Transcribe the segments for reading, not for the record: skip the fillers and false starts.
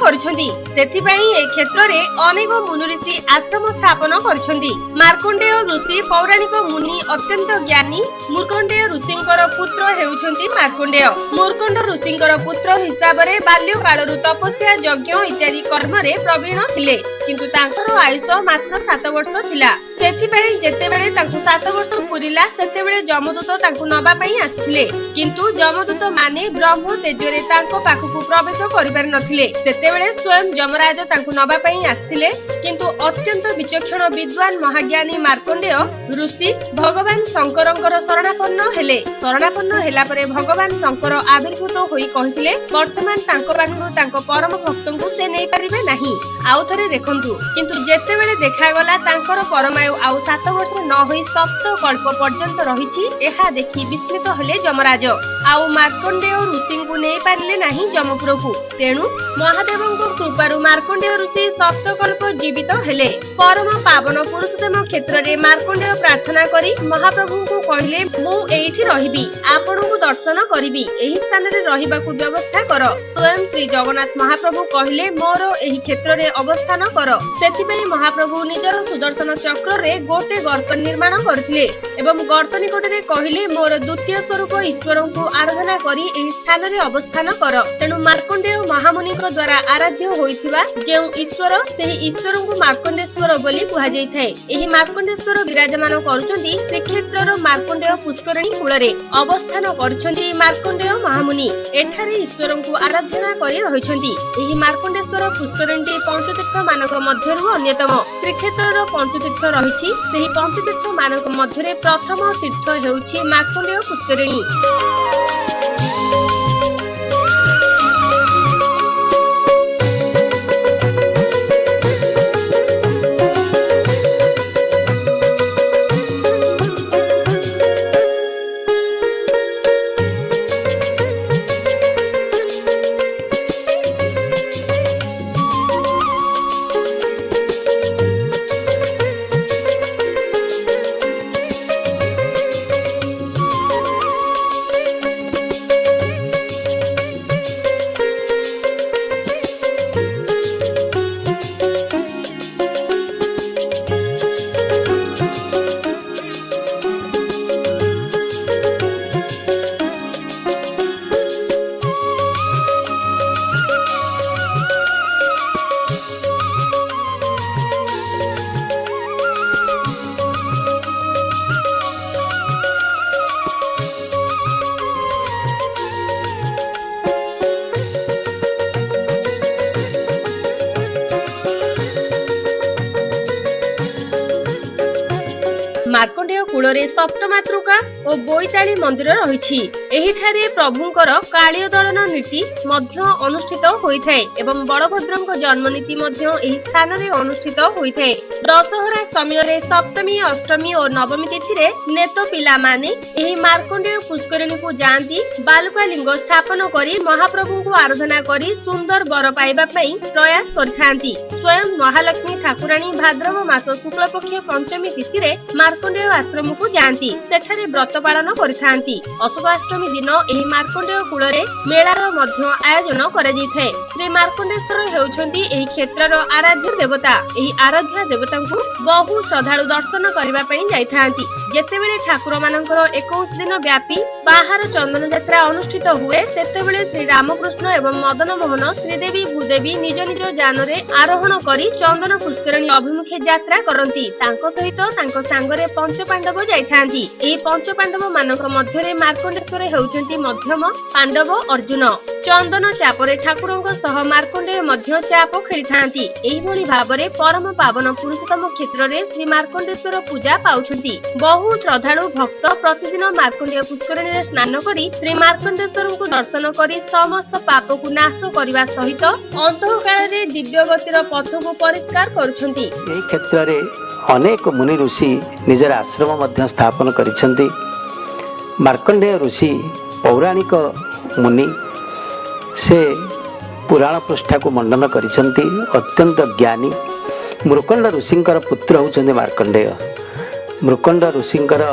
କରିଛନ୍ତି। ସେଥିପାଇଁ ଏ କ୍ଷେତ୍ରରେ ଅନେକ ମୁନି ଋଷି ଆଶ୍ରମ ସ୍ଥାପନ କରିଛନ୍ତି। ମାର୍କଣ୍ଡେୟ ଋଷି ପୌରାଣିକ ମୁନି, ଅତ୍ୟନ୍ତ ଜ୍ଞାନୀ। ମୃକଣ୍ଡେୟ ଋଷିଙ୍କର ପୁତ୍ର ହେଉଛନ୍ତି ମାର୍କଣ୍ଡେୟ। ମୃକଣ୍ଡ ଋଷିଙ୍କର ପୁତ୍ର ହିସାବରେ ବାଲ୍ୟକାଳରୁ ତପସ୍ୟା, ଯଜ୍ଞ ଇତ୍ୟାଦି କର୍ମରେ ପ୍ରବୀଣ ଥିଲେ, କିନ୍ତୁ ତାଙ୍କର ଆୟୁଷ ମାତ୍ର 7 ବର୍ଷ ଥିଲା। ସେଥିପାଇଁ ଯେତେବେଳେ ତାଙ୍କୁ 7 ବର୍ଷ ପୁରିଲା, ସେତେବେଳେ ଯମଦୂତ ତାଙ୍କୁ ନବା ପାଇଁ ଆସିଥିଲେ, କିନ୍ତୁ ଯମଦୂତ ମାନେ ବ୍ରହ୍ମ ତେଜରେ ତାଙ୍କ ପାଖକୁ ପ୍ରବେଶ କରିପାରି ନଥିଲେ। ସେତେବେଳେ ସ୍ୱୟଂ ଯମରାଜ ତାଙ୍କୁ ନବା ପାଇଁ ଆସିଥିଲେ, କିନ୍ତୁ ଅତ୍ୟନ୍ତ ବିଚକ୍ଷଣ ବିଦ୍ୱାନ ମହାଜ୍ଞାନୀ ମାର୍କଣ୍ଡେୟ ଋଷି ଭଗବାନ ଶଙ୍କରଙ୍କର ଶରଣାପନ୍ନ ହେଲେ। ଶରଣାପନ୍ନ ହେଲା ପରେ ଭଗବାନ ଶଙ୍କର ଆବିର୍ଭୂତ ହୋଇ କହିଥିଲେ, ବର୍ତ୍ତମାନ ତାଙ୍କ ପାଖରୁ ତାଙ୍କ ପରମ ଭକ୍ତଙ୍କୁ ସେ ନେଇପାରିବେ ନାହିଁ, ଆଉ ଥରେ ଦେଖନ୍ତୁ। କିନ୍ତୁ ଯେତେବେଳେ ଦେଖାଗଲା ତାଙ୍କର ପରମାୟୁ ଆଉ 7 ବର୍ଷ ନ ହୋଇ ସପ୍ତ କଳ୍ପ ପର୍ଯ୍ୟନ୍ତ ରହିଛି, ଏହା ଦେଖି ବିସ୍ମିତ ହେଲେ ଯମରାଜ, ଆଉ ମାର୍କଣ୍ଡେୟ ଋଷିଙ୍କୁ ନେଇପାରିଲେ ନାହିଁ ଯମପୁରକୁ। ତେଣୁ ମହାଦେବଙ୍କ କୃପାରୁ ମାର୍କଣ୍ଡେୟ ଋଷି ସପ୍ତକଳ୍ପ ଜୀବିତ ହେଲେ। ପରମ ପାବନ ପୁରୁଷୋତ୍ତମ କ୍ଷେତ୍ରରେ ମାର୍କଣ୍ଡେୟ ପ୍ରାର୍ଥନା କରି ମହାପ୍ରଭୁଙ୍କୁ କହିଲେ, ମୁଁ ଏଇଠି ରହିବି, ଆପଣଙ୍କୁ ଦର୍ଶନ କରିବି, ଏହି ସ୍ଥାନରେ ରହିବାକୁ ବ୍ୟବସ୍ଥା କର। ସ୍ୱୟଂ ଶ୍ରୀ ଜଗନ୍ନାଥ ମହାପ୍ରଭୁ କହିଲେ, ମୋର ଏହି କ୍ଷେତ୍ରରେ ଅବସ୍ଥାନ କର। ସେଥିପାଇଁ ମହାପ୍ରଭୁ ନିଜର ସୁଦର୍ଶନ ଚକ୍ରରେ ଗୋଟେ ଗର୍ତ୍ତ ନିର୍ମାଣ କରିଥିଲେ ଏବଂ ଗର୍ତ୍ତ ନିକଟରେ କହିଲେ, ମୋର ଦ୍ୱିତୀୟ ସ୍ୱରୂପ ଈଶ୍ୱରଙ୍କୁ ଆରାଧନା କରି ଏହି ସ୍ଥାନରେ ଅବସ୍ଥାନ କର। ତେଣୁ ମାର୍କଣ୍ଡେୟ ମହାମୁନିଙ୍କ ଦ୍ୱାରା ଆରାଧ୍ୟ ହୋଇଥିବା ଯେଉଁ ଈଶ୍ୱର, ସେହି ଈଶ୍ୱରଙ୍କୁ ମାର୍କଣ୍ଡେଶ୍ୱର ବୋଲି କୁହାଯାଇଥାଏ। ଏହି ମାର୍କଣ୍ଡେଶ୍ୱର ବିରାଜମାନ କରୁଛନ୍ତି ଶ୍ରୀକ୍ଷେତ୍ରର ମାର୍କଣ୍ଡେୟ ପୁଷ୍କରିଣୀ କୂଳରେ ଅବସ୍ଥାନ କରିଛନ୍ତି। ମାର୍କଣ୍ଡେୟ ମହାମୁନି ଏଠାରେ ଈଶ୍ୱରଙ୍କୁ ଆରାଧନା କରି ରହିଛନ୍ତି। ଏହି ମାର୍କଣ୍ଡେଶ୍ୱର ପୁଷ୍କରିଣୀଟି ପଞ୍ଚତୀର୍ଥ ମାନଙ୍କ ମଧ୍ୟରୁ ଅନ୍ୟତମ। ଶ୍ରୀକ୍ଷେତ୍ରର ପଞ୍ଚତୀର୍ଥ ରହିଛି, ସେହି ପଞ୍ଚତୀର୍ଥ ମାନଙ୍କ ମଧ୍ୟରେ ପ୍ରଥମ ତୀର୍ଥ ହେଉଛି ମାର୍କଣ୍ଡେୟ ପୁଷ୍କରିଣୀ। ମାର୍କଣ୍ଡେୟ କୂଳରେ ସପ୍ତମାତୃକା ଓ ବୋଇତାଳି ମନ୍ଦିର ରହିଛି। ଏହିଠାରେ ପ୍ରଭୁଙ୍କର କାଳୀୟ ଦଳନ ନୀତି ମଧ୍ୟ ଅନୁଷ୍ଠିତ ହୋଇଥାଏ ଏବଂ ବଳଭଦ୍ରଙ୍କ ଜନ୍ମନୀତି ମଧ୍ୟ ଏହି ସ୍ଥାନରେ ଅନୁଷ୍ଠିତ ହୋଇଥାଏ। ଦଶହରା ସମୟରେ ସପ୍ତମୀ, ଅଷ୍ଟମୀ ଓ ନବମୀ ତିଥିରେ ନେତ ପିଲାମାନେ ଏହି ମାର୍କଣ୍ଡେୟ ପୁଷ୍କରିଣୀକୁ ଯାଆନ୍ତି। ବାଲୁକା ଲିଙ୍ଗ ସ୍ଥାପନ କରି ମହାପ୍ରଭୁଙ୍କୁ ଆରାଧନା କରି ସୁନ୍ଦର ବର ପାଇବା ପାଇଁ ପ୍ରୟାସ କରିଥାନ୍ତି। ସ୍ୱୟଂ ମହାଲକ୍ଷ୍ମୀ ଠାକୁରାଣୀ ଭାଦ୍ରବ ମାସ ଶୁକ୍ଳପକ୍ଷ ପଞ୍ଚମୀ ତିଥିରେ ମାର୍କଣ୍ଡେୟ ଆଶ୍ରମକୁ ଯାଆନ୍ତି, ସେଠାରେ ବ୍ରତ ପାଳନ କରିଥାନ୍ତି। ଅଶୋକାଷ୍ଟମୀ ଦିନ ଏହି ମାର୍କଣ୍ଡେୟ କୂଳରେ ମେଳାର ମଧ୍ୟ ଆୟୋଜନ କରାଯାଇଥାଏ। ଶ୍ରୀ ମାର୍କଣ୍ଡେଶ୍ୱର ହେଉଛନ୍ତି ଏହି କ୍ଷେତ୍ରର ଆରାଧ୍ୟ ଦେବତା। ଏହି ଆରାଧ୍ୟ ଦେବତାଙ୍କୁ ବହୁ ଶ୍ରଦ୍ଧାଳୁ ଦର୍ଶନ କରିବା ପାଇଁ ଯାଇଥାନ୍ତି। ଯେତେବେଳେ ଠାକୁରମାନଙ୍କର 21 ଦିନ ବ୍ୟାପୀ ବାହାର ଚନ୍ଦନ ଯାତ୍ରା ଅନୁଷ୍ଠିତ ହୁଏ, ସେତେବେଳେ ଶ୍ରୀ ରାମକୃଷ୍ଣ ଏବଂ ମଦନ ମୋହନ, ଶ୍ରୀଦେବୀ ଭୂଦେବୀ ନିଜ ନିଜ ଯାନରେ ଆରୋହଣ କରି ଚନ୍ଦନ ପୁଷ୍କରିଣୀ ଅଭିମୁଖେ ଯାତ୍ରା କରନ୍ତି। ତାଙ୍କ ସହିତ ତାଙ୍କ ସାଙ୍ଗରେ ପଞ୍ଚପାଣ୍ଡବ ଯାଇଥାନ୍ତି। ଏହି ପଞ୍ଚପାଣ୍ଡବ ମାନଙ୍କ ମଧ୍ୟରେ ମାର୍କଣ୍ଡେଶ୍ୱର ହେଉଛନ୍ତି ମଧ୍ୟମ ପାଣ୍ଡବ ଅର୍ଜୁନ। ଚନ୍ଦନ ଚାପରେ ଠାକୁରଙ୍କ ସହ ମାର୍କଣ୍ଡେୟ ମଧ୍ୟ ଚାପ ଖେଳିଥାନ୍ତି। ଏହିଭଳି ଭାବରେ ପରମ ପାବନ ପୁରୁଷୋତ୍ତମ କ୍ଷେତ୍ରରେ ଶ୍ରୀ ମାର୍କଣ୍ଡେଶ୍ୱର ପୂଜା ପାଉଛନ୍ତି। ବହୁ ଶ୍ରଦ୍ଧାଳୁ ଭକ୍ତ ପ୍ରତିଦିନ ମାର୍କଣ୍ଡେୟ ପୁଷ୍କରିଣୀରେ ସ୍ନାନ କରି ଶ୍ରୀ ମାର୍କଣ୍ଡେଶ୍ୱରଙ୍କୁ ଦର୍ଶନ କରି ସମସ୍ତ ପାପକୁ ନାଶ କରିବା ସହିତ ଅନ୍ତଃକାଳରେ ଦିବ୍ୟଗତିର ପଥକୁ ପରିଷ୍କାର କରୁଛନ୍ତି। ଏହି କ୍ଷେତ୍ରରେ ଅନେକ ମୁନି ଋଷି ନିଜର ଆଶ୍ରମ ମଧ୍ୟ ସ୍ଥାପନ କରିଛନ୍ତି। ମାର୍କଣ୍ଡେୟ ଋଷି ପୌରାଣିକ ମୁନି, ସେ ପୁରାଣ ପୃଷ୍ଠାକୁ ମଣ୍ଡନ କରିଛନ୍ତି, ଅତ୍ୟନ୍ତ ଜ୍ଞାନୀ। ମୃକଣ୍ଡ ଋଷିଙ୍କର ପୁତ୍ର ହେଉଛନ୍ତି ମାର୍କଣ୍ଡେୟ। ମୃକଣ୍ଡ ଋଷିଙ୍କର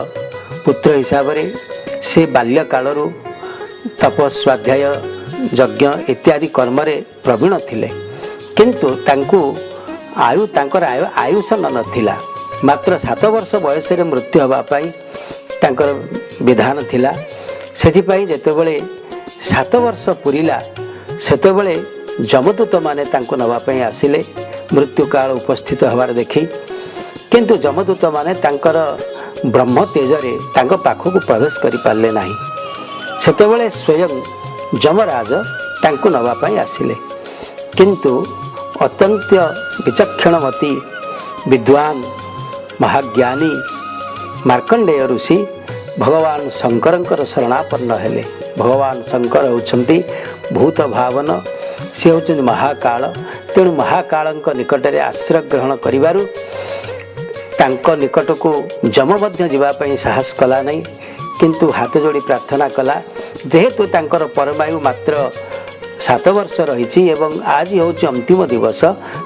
ପୁତ୍ର ହିସାବରେ ସେ ବାଲ୍ୟକାଳରୁ ତପ, ସ୍ୱାଧ୍ୟାୟ, ଯଜ୍ଞ ଇତ୍ୟାଦି କର୍ମରେ ପ୍ରବୀଣ ଥିଲେ। କିନ୍ତୁ ତାଙ୍କୁ ଆୟୁ ତାଙ୍କର ଆୟୁଷ ନଥିଲା, ମାତ୍ର 7 ବର୍ଷ ବୟସରେ ମୃତ୍ୟୁ ହେବା ପାଇଁ ତାଙ୍କର ବିଧାନ ଥିଲା। ସେଥିପାଇଁ ଯେତେବେଳେ 7 ବର୍ଷ ପୁରିଲା, ସେତେବେଳେ ଯମଦୂତମାନେ ତାଙ୍କୁ ନେବା ପାଇଁ ଆସିଲେ ମୃତ୍ୟୁକାଳ ଉପସ୍ଥିତ ହେବାର ଦେଖି। କିନ୍ତୁ ଯମଦୂତମାନେ ତାଙ୍କର ବ୍ରହ୍ମ ତେଜରେ ତାଙ୍କ ପାଖକୁ ପ୍ରବେଶ କରିପାରିଲେ ନାହିଁ। ସେତେବେଳେ ସ୍ୱୟଂ ଯମରାଜ ତାଙ୍କୁ ନେବା ପାଇଁ ଆସିଲେ, କିନ୍ତୁ ଅତ୍ୟନ୍ତ ବିଚକ୍ଷଣମତୀ ବିଦ୍ୱାନ ମହାଜ୍ଞାନୀ ମାର୍କଣ୍ଡେୟ ଋଷି ଭଗବାନ ଶଙ୍କରଙ୍କର ଶରଣାପନ୍ନ ହେଲେ। ଭଗବାନ ଶଙ୍କର ହେଉଛନ୍ତି ଭୂତ ଭାବନ, ସେ ହେଉଛନ୍ତି ମହାକାଳ। ତେଣୁ ମହାକାଳଙ୍କ ନିକଟରେ ଆଶ୍ରୟ ଗ୍ରହଣ କରିବାରୁ ତାଙ୍କ ନିକଟକୁ ଯମ ମଧ୍ୟ ଯିବା ପାଇଁ ସାହସ କଲା ନାହିଁ, କିନ୍ତୁ ହାତ ଯୋଡ଼ି ପ୍ରାର୍ଥନା କଲା, ଯେହେତୁ ତାଙ୍କର ପରମାୟୁ ମାତ୍ର 7 ବର୍ଷ ରହିଛି ଏବଂ ଆଜି ହେଉଛି ଅନ୍ତିମ ଦିବସ,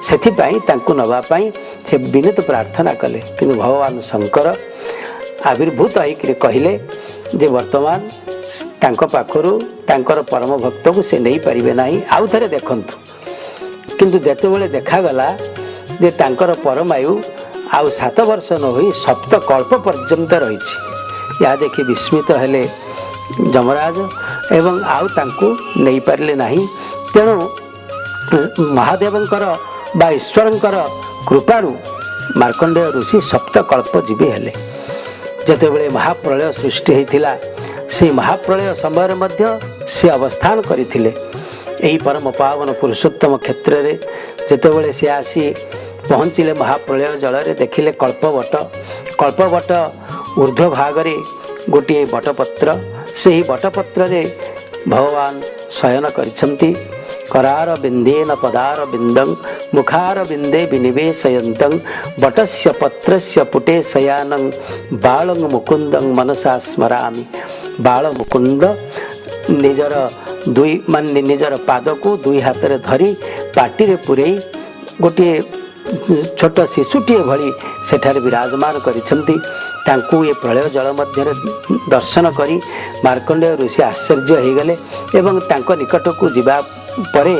ସେଥିପାଇଁ ତାଙ୍କୁ ନେବା ପାଇଁ ସେ ବିନୀତ ପ୍ରାର୍ଥନା କଲେ। କିନ୍ତୁ ଭଗବାନ ଶଙ୍କର ଆବିର୍ଭୂତ ହେଇକରି କହିଲେ ଯେ ବର୍ତ୍ତମାନ ତାଙ୍କ ପାଖରୁ ତାଙ୍କର ପରମ ଭକ୍ତକୁ ସେ ନେଇପାରିବେ ନାହିଁ, ଆଉ ଥରେ ଦେଖନ୍ତୁ। କିନ୍ତୁ ଯେତେବେଳେ ଦେଖାଗଲା ଯେ ତାଙ୍କର ପରମାୟୁ ଆଉ 7 ବର୍ଷ ନ ହୋଇ ସପ୍ତକଳ୍ପ ପର୍ଯ୍ୟନ୍ତ ରହିଛି, ଏହା ଦେଖି ବିସ୍ମିତ ହେଲେ ଯମରାଜ ଏବଂ ଆଉ ତାଙ୍କୁ ନେଇପାରିଲେ ନାହିଁ। ତେଣୁ ମହାଦେବଙ୍କର ବା ଈଶ୍ୱରଙ୍କର କୃପାରୁ ମାର୍କଣ୍ଡେୟ ଋଷି ସପ୍ତକଳ୍ପ ଜୀବୀ ହେଲେ। ଯେତେବେଳେ ମହାପ୍ରଳୟ ସୃଷ୍ଟି ହୋଇଥିଲା, ସେଇ ମହାପ୍ରଳୟ ସମୟରେ ମଧ୍ୟ ସେ ଅବସ୍ଥାନ କରିଥିଲେ ଏହି ପରମ ପାବନ ପୁରୁଷୋତ୍ତମ କ୍ଷେତ୍ରରେ। ଯେତେବେଳେ ସେ ଆସି ପହଞ୍ଚିଲେ ମହାପ୍ରଳୟ ଜଳରେ, ଦେଖିଲେ କଳ୍ପବଟ, କଳ୍ପବଟ ଉର୍ଦ୍ଧ୍ୱ ଭାଗରେ ଗୋଟିଏ ବଟପତ୍ର, ସେହି ବଟପତ୍ରରେ ଭଗବାନ ଶୟନ କରିଛନ୍ତି। କରାର ବିନ୍ଦେନ ପଦାର ବିନ୍ଦଂ ମୁଖାର ବିନ୍ଦେ ବିନିବେଶୟନ୍ତଂ ବଟସ୍ୟ ପତ୍ରସ୍ୟ ପୁଟେ ଶୟାନଂ ବାଳଂ ମୁକୁନ୍ଦଂ ମନସା ସ୍ମରାମି। ବାଳ ମୁକୁନ୍ଦ ନିଜର ଦୁଇ ମାନେ ନିଜର ପାଦକୁ ଦୁଇ ହାତରେ ଧରି ପାଟିରେ ପୂରେଇ ଗୋଟିଏ ଛୋଟ ଶିଶୁଟିଏ ଭଳି ସେଠାରେ ବିରାଜମାନ କରିଛନ୍ତି। ତାଙ୍କୁ ଏ ପ୍ରଳୟ ଜଳ ମଧ୍ୟରେ ଦର୍ଶନ କରି ମାର୍କଣ୍ଡେୟ ଋଷି ଆଶ୍ଚର୍ଯ୍ୟ ହୋଇଗଲେ ଏବଂ ତାଙ୍କ ନିକଟକୁ ଯିବା ପରେ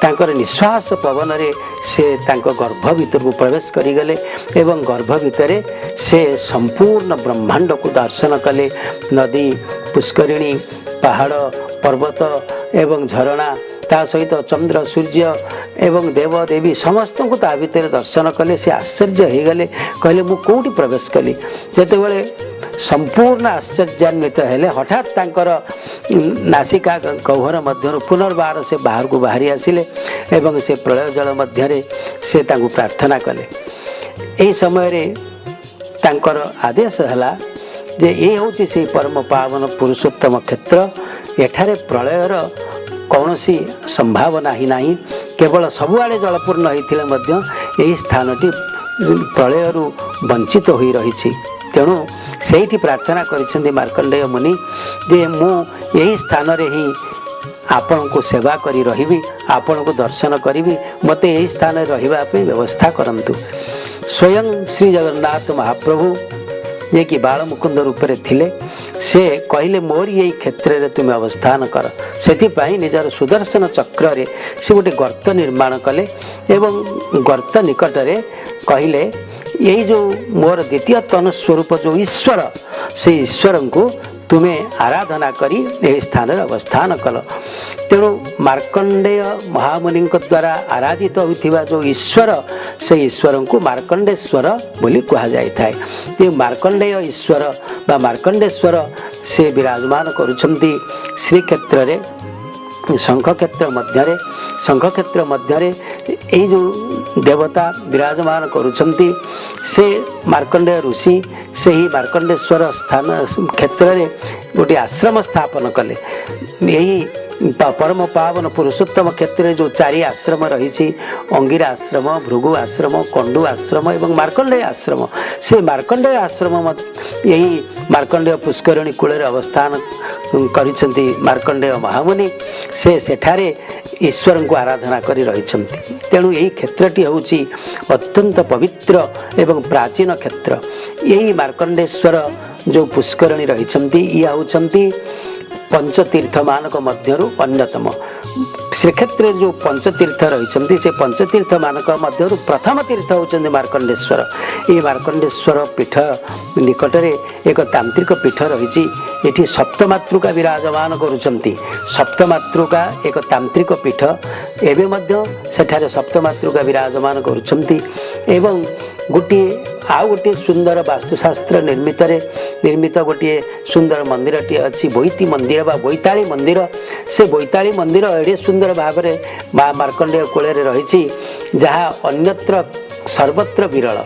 ତାଙ୍କର ନିଶ୍ୱାସ ପବନରେ ସେ ତାଙ୍କ ଗର୍ଭ ଭିତରକୁ ପ୍ରବେଶ କରିଗଲେ ଏବଂ ଗର୍ଭ ଭିତରେ ସେ ସମ୍ପୂର୍ଣ୍ଣ ବ୍ରହ୍ମାଣ୍ଡକୁ ଦର୍ଶନ କଲେ। ନଦୀ, ପୁଷ୍କରିଣୀ, ପାହାଡ଼, ପର୍ବତ ଏବଂ ଝରଣା, ତା ସହିତ ଚନ୍ଦ୍ର, ସୂର୍ଯ୍ୟ ଏବଂ ଦେବଦେବୀ ସମସ୍ତଙ୍କୁ ତା ଭିତରେ ଦର୍ଶନ କଲେ। ସେ ଆଶ୍ଚର୍ଯ୍ୟ ହୋଇଗଲେ, କହିଲେ ମୁଁ କେଉଁଠି ପ୍ରବେଶ କଲି? ଯେତେବେଳେ ସମ୍ପୂର୍ଣ୍ଣ ଆଶ୍ଚର୍ଯ୍ୟାନ୍ୱିତ ହେଲେ, ହଠାତ୍ ତାଙ୍କର ନାସିକା ଗହ୍ୱର ମଧ୍ୟରୁ ପୁନର୍ବାର ସେ ବାହାରକୁ ବାହାରି ଆସିଲେ ଏବଂ ସେ ପ୍ରଳୟ ଜଳ ମଧ୍ୟରେ ସେ ତାଙ୍କୁ ପ୍ରାର୍ଥନା କଲେ। ଏହି ସମୟରେ ତାଙ୍କର ଆଦେଶ ହେଲା ଯେ ଏ ହେଉଛି ସେଇ ପରମ ପାବନ ପୁରୁଷୋତ୍ତମ କ୍ଷେତ୍ର, ଏଠାରେ ପ୍ରଳୟର କୌଣସି ସମ୍ଭାବନା ହିଁ ନାହିଁ। କେବଳ ସବୁଆଡ଼େ ଜଳପୂର୍ଣ୍ଣ ହୋଇଥିଲେ ମଧ୍ୟ ଏହି ସ୍ଥାନଟି ପ୍ରଳୟରୁ ବଞ୍ଚିତ ହୋଇ ରହିଛି। ତେଣୁ ସେଇଠି ପ୍ରାର୍ଥନା କରିଛନ୍ତି ମାର୍କଣ୍ଡେୟ ମୁନି ଯେ ମୁଁ ଏହି ସ୍ଥାନରେ ହିଁ ଆପଣଙ୍କୁ ସେବା କରି ରହିବି, ଆପଣଙ୍କୁ ଦର୍ଶନ କରିବି, ମୋତେ ଏହି ସ୍ଥାନରେ ରହିବା ପାଇଁ ବ୍ୟବସ୍ଥା କରନ୍ତୁ। ସ୍ୱୟଂ ଶ୍ରୀ ଜଗନ୍ନାଥ ମହାପ୍ରଭୁ ଯିଏକି ବାଳମୁକୁନ୍ଦ ରୂପରେ ଥିଲେ, ସେ କହିଲେ ମୋରି ଏଇ କ୍ଷେତ୍ରରେ ତୁମେ ଅବସ୍ଥାନ କର। ସେଥିପାଇଁ ନିଜର ସୁଦର୍ଶନ ଚକ୍ରରେ ସେ ଗୋଟେ ଗର୍ତ୍ତ ନିର୍ମାଣ କଲେ ଏବଂ ଗର୍ତ୍ତ ନିକଟରେ କହିଲେ ଏଇ ଯେଉଁ ମୋର ଦ୍ୱିତୀୟ ତନୁ ସ୍ୱରୂପ ଯେଉଁ ଈଶ୍ୱର, ସେଇ ଈଶ୍ୱରଙ୍କୁ ତୁମେ ଆରାଧନା କରି ଏହି ସ୍ଥାନରେ ଅବସ୍ଥାନ କଲ। ତେଣୁ ମାର୍କଣ୍ଡେୟ ମହାମୁନିଙ୍କ ଦ୍ୱାରା ଆରାଧିତ ହୋଇଥିବା ଯେଉଁ ଈଶ୍ୱର, ସେଇ ଈଶ୍ୱରଙ୍କୁ ମାର୍କଣ୍ଡେଶ୍ୱର ବୋଲି କୁହାଯାଇଥାଏ। ଏ ମାର୍କଣ୍ଡେୟ ଈଶ୍ୱର ବା ମାର୍କଣ୍ଡେଶ୍ୱର ସେ ବିରାଜମାନ କରୁଛନ୍ତି ଶ୍ରୀକ୍ଷେତ୍ରରେ, ଶଙ୍ଖକ୍ଷେତ୍ର ମଧ୍ୟରେ। ଶଙ୍ଖକ୍ଷେତ୍ର ମଧ୍ୟରେ ଏଇ ଯେଉଁ ଦେବତା ବିରାଜମାନ କରୁଛନ୍ତି ସେ ମାର୍କଣ୍ଡେୟ ଋଷି ସେହି ମାର୍କଣ୍ଡେଶ୍ୱର ସ୍ଥାନ କ୍ଷେତ୍ରରେ ଗୋଟିଏ ଆଶ୍ରମ ସ୍ଥାପନ କଲେ। ଏହି ପରମ ପାବନ ପୁରୁଷୋତ୍ତମ କ୍ଷେତ୍ରରେ ଯେଉଁ 4 ଆଶ୍ରମ ରହିଛି, ଅଙ୍ଗିରା ଆଶ୍ରମ, ଭୃଗୁ ଆଶ୍ରମ, କଣ୍ଡୁ ଆଶ୍ରମ ଏବଂ ମାର୍କଣ୍ଡେୟ ଆଶ୍ରମ, ସେ ମାର୍କଣ୍ଡେୟ ଆଶ୍ରମ ଏହି ମାର୍କଣ୍ଡେୟ ପୁଷ୍କରିଣୀ କୂଳରେ ଅବସ୍ଥାନ କରିଛନ୍ତି ମାର୍କଣ୍ଡେୟ ମହାମୁନି। ସେ ସେଠାରେ ଈଶ୍ୱରଙ୍କୁ ଆରାଧନା କରି ରହିଛନ୍ତି। ତେଣୁ ଏହି କ୍ଷେତ୍ରଟି ହେଉଛି ଅତ୍ୟନ୍ତ ପବିତ୍ର ଏବଂ ପ୍ରାଚୀନ କ୍ଷେତ୍ର। ଏହି ମାର୍କଣ୍ଡେଶ୍ୱର ଯେଉଁ ପୁଷ୍କରିଣୀ ରହିଛନ୍ତି, ଇଏ ହେଉଛନ୍ତି ପଞ୍ଚତୀର୍ଥମାନଙ୍କ ମଧ୍ୟରୁ ଅନ୍ୟତମ। ଶ୍ରୀକ୍ଷେତ୍ରରେ ଯେଉଁ ପଞ୍ଚତୀର୍ଥ ରହିଛନ୍ତି, ସେ ପଞ୍ଚତୀର୍ଥମାନଙ୍କ ମଧ୍ୟରୁ ପ୍ରଥମ ତୀର୍ଥ ହେଉଛନ୍ତି ମାର୍କଣ୍ଡେଶ୍ୱର। ଏହି ମାର୍କଣ୍ଡେଶ୍ୱର ପୀଠ ନିକଟରେ ଏକ ତାନ୍ତ୍ରିକ ପୀଠ ରହିଛି। ଏଠି ସପ୍ତମାତୃକା ବିରାଜମାନ କରୁଛନ୍ତି। ସପ୍ତମାତୃକା ଏକ ତାନ୍ତ୍ରିକ ପୀଠ, ଏବେ ମଧ୍ୟ ସେଠାରେ ସପ୍ତମାତୃକା ବିରାଜମାନ କରୁଛନ୍ତି। ଏବଂ ଗୋଟିଏ ଆଉ ଗୋଟିଏ ସୁନ୍ଦର ବାସ୍ତୁଶାସ୍ତ୍ର ନିର୍ମିତରେ ନିର୍ମିତ ଗୋଟିଏ ସୁନ୍ଦର ମନ୍ଦିରଟିଏ ଅଛି, ବୋଇତି ମନ୍ଦିର ବା ବୋଇତାଳି ମନ୍ଦିର। ସେ ବୋଇତାଳି ମନ୍ଦିର ଏଡ଼େ ସୁନ୍ଦର ଭାବରେ ମା ମାର୍କଣ୍ଡେୟ କୂଳରେ ରହିଛି, ଯାହା ଅନ୍ୟତ୍ର ସର୍ବତ୍ର ବିରଳ।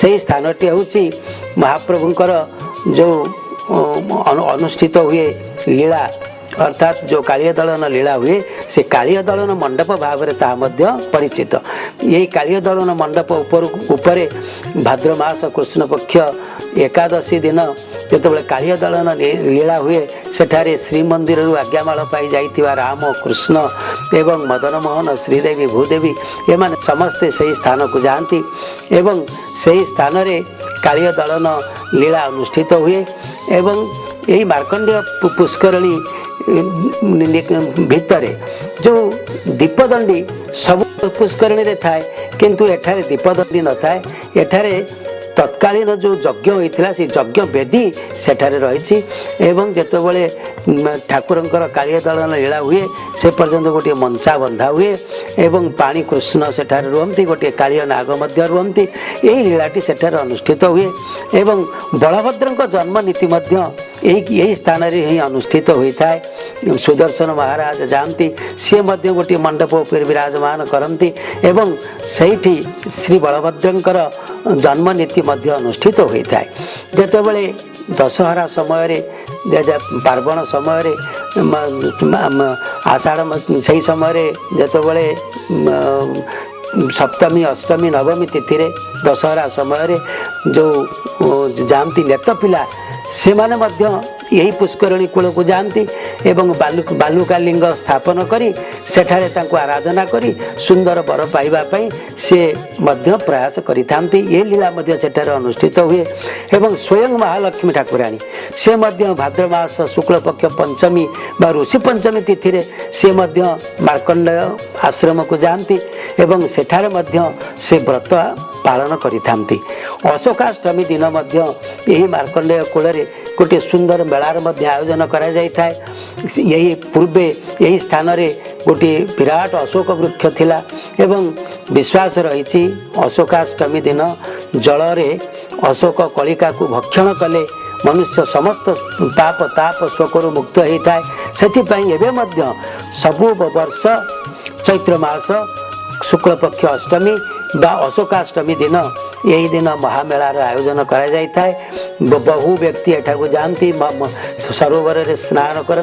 ସେଇ ସ୍ଥାନଟି ହେଉଛି ମହାପ୍ରଭୁଙ୍କର ଯେଉଁ ଅନୁଷ୍ଠିତ ହୁଏ ଲୀଳା, ଅର୍ଥାତ୍ ଯେଉଁ କାଳିଆ ଦଳନ ଲୀଳା ହୁଏ, ସେ କାଳିଆ ଦଳନ ମଣ୍ଡପ ଭାବରେ ତାହା ମଧ୍ୟ ପରିଚିତ। ଏହି କାଳିଆ ଦଳନ ମଣ୍ଡପ ଉପରକୁ ଉପରେ ଭାଦ୍ର ମାସ କୃଷ୍ଣପକ୍ଷ ଏକାଦଶୀ ଦିନ ଯେତେବେଳେ କାଳିଆ ଦଳନ ଲୀଳା ହୁଏ, ସେଠାରେ ଶ୍ରୀମନ୍ଦିରରୁ ଆଜ୍ଞାମାଳ ପାଇ ଯାଇଥିବା ରାମ, କୃଷ୍ଣ ଏବଂ ମଦନମୋହନ, ଶ୍ରୀଦେବୀ, ଭୂଦେବୀ ଏମାନେ ସମସ୍ତେ ସେହି ସ୍ଥାନକୁ ଯାଆନ୍ତି ଏବଂ ସେହି ସ୍ଥାନରେ କାଳିଆ ଦଳନ ଲୀଳା ଅନୁଷ୍ଠିତ ହୁଏ। ଏବଂ ଏହି ମାର୍କଣ୍ଡେୟ ପୁଷ୍କରଣୀ ଭିତରେ ଯେଉଁ ଦୀପଦଣ୍ଡି ସବୁ ପୁଷ୍କରିଣୀରେ ଥାଏ, କିନ୍ତୁ ଏଠାରେ ଦୀପଦଣ୍ଡି ନଥାଏ। ଏଠାରେ ତତ୍କାଳୀନ ଯେଉଁ ଯଜ୍ଞ ହୋଇଥିଲା, ସେ ଯଜ୍ଞ ବେଦୀ ସେଠାରେ ରହିଛି। ଏବଂ ଯେତେବେଳେ ଠାକୁରଙ୍କର କାଳିଆ ଦଳନ ଲୀଳା ହୁଏ, ସେ ପର୍ଯ୍ୟନ୍ତ ଗୋଟିଏ ମଞ୍ଚା ବନ୍ଧା ହୁଏ ଏବଂ ପାଣି କୃଷ୍ଣ ସେଠାରେ ରୁହନ୍ତି, ଗୋଟିଏ କାଳିଆ ନାଗ ମଧ୍ୟ ରୁହନ୍ତି। ଏହି ଲୀଳାଟି ସେଠାରେ ଅନୁଷ୍ଠିତ ହୁଏ ଏବଂ ବଳଭଦ୍ରଙ୍କ ଜନ୍ମ ନୀତି ମଧ୍ୟ ଏହି ସ୍ଥାନରେ ହିଁ ଅନୁଷ୍ଠିତ ହୋଇଥାଏ। ସୁଦର୍ଶନ ମହାରାଜ ଯାଆନ୍ତି, ସିଏ ମଧ୍ୟ ଗୋଟିଏ ମଣ୍ଡପ ଉପରେ ବିରାଜମାନ କରନ୍ତି ଏବଂ ସେଇଠି ଶ୍ରୀ ବଳଭଦ୍ରଙ୍କର ଜନ୍ମନୀତି ମଧ୍ୟ ଅନୁଷ୍ଠିତ ହୋଇଥାଏ। ଯେତେବେଳେ ଦଶହରା ସମୟରେ, ପାର୍ବଣ ସମୟରେ, ଆଷାଢ଼ ସେହି ସମୟରେ ଯେତେବେଳେ ସପ୍ତମୀ, ଅଷ୍ଟମୀ, ନବମୀ ତିଥିରେ ଦଶହରା ସମୟରେ ଯେଉଁ ଯାଆନ୍ତି ନେତ ପିଲା, ସେମାନେ ମଧ୍ୟ ଏହି ପୁଷ୍କରଣୀ କୂଳକୁ ଯାଆନ୍ତି ଏବଂ ବାଲୁକା ଲିଙ୍ଗ ସ୍ଥାପନ କରି ସେଠାରେ ତାଙ୍କୁ ଆରାଧନା କରି ସୁନ୍ଦର ବର ପାଇବା ପାଇଁ ସେ ମଧ୍ୟ ପ୍ରୟାସ କରିଥାନ୍ତି। ଏ ଲୀଳା ମଧ୍ୟ ସେଠାରେ ଅନୁଷ୍ଠିତ ହୁଏ। ଏବଂ ସ୍ୱୟଂ ମହାଲକ୍ଷ୍ମୀ ଠାକୁରାଣୀ ସେ ମଧ୍ୟ ଭାଦ୍ର ମାସ ଶୁକ୍ଳପକ୍ଷ ପଞ୍ଚମୀ ବା ଋଷି ପଞ୍ଚମୀ ତିଥିରେ ସେ ମଧ୍ୟ ମାର୍କଣ୍ଡେୟ ଆଶ୍ରମକୁ ଯାଆନ୍ତି ଏବଂ ସେଠାରେ ମଧ୍ୟ ସେ ବ୍ରତ ପାଳନ କରିଥାନ୍ତି। ଅଶୋକାଷ୍ଟମୀ ଦିନ ମଧ୍ୟ ଏହି ମାର୍କଣ୍ଡେୟ କୂଳରେ ଗୋଟିଏ ସୁନ୍ଦର ମେଳାର ମଧ୍ୟ ଆୟୋଜନ କରାଯାଇଥାଏ। ଏହି ପୂର୍ବେ ଏହି ସ୍ଥାନରେ ଗୋଟିଏ ବିରାଟ ଅଶୋକ ବୃକ୍ଷ ଥିଲା ଏବଂ ବିଶ୍ୱାସ ରହିଛି ଅଶୋକାଷ୍ଟମୀ ଦିନ ଜଳରେ ଅଶୋକ କଳିକାକୁ ଭକ୍ଷଣ କଲେ ମନୁଷ୍ୟ ସମସ୍ତ ପାପ ତାପ ଶୋକରୁ ମୁକ୍ତ ହୋଇଥାଏ। ସେଥିପାଇଁ ଏବେ ମଧ୍ୟ ସବୁ ବର୍ଷ ଚୈତ୍ର ମାସ ଶୁକ୍ଳପକ୍ଷ ଅଷ୍ଟମୀ ବା ଅଶୋକାଷ୍ଟମୀ ଦିନ ଏହି ଦିନ ମହାମେଳାର ଆୟୋଜନ କରାଯାଇଥାଏ। ବହୁ ବ୍ୟକ୍ତି ଏଠାକୁ ଯାଆନ୍ତି, ସରୋବରରେ ସ୍ନାନ କରନ୍ତି।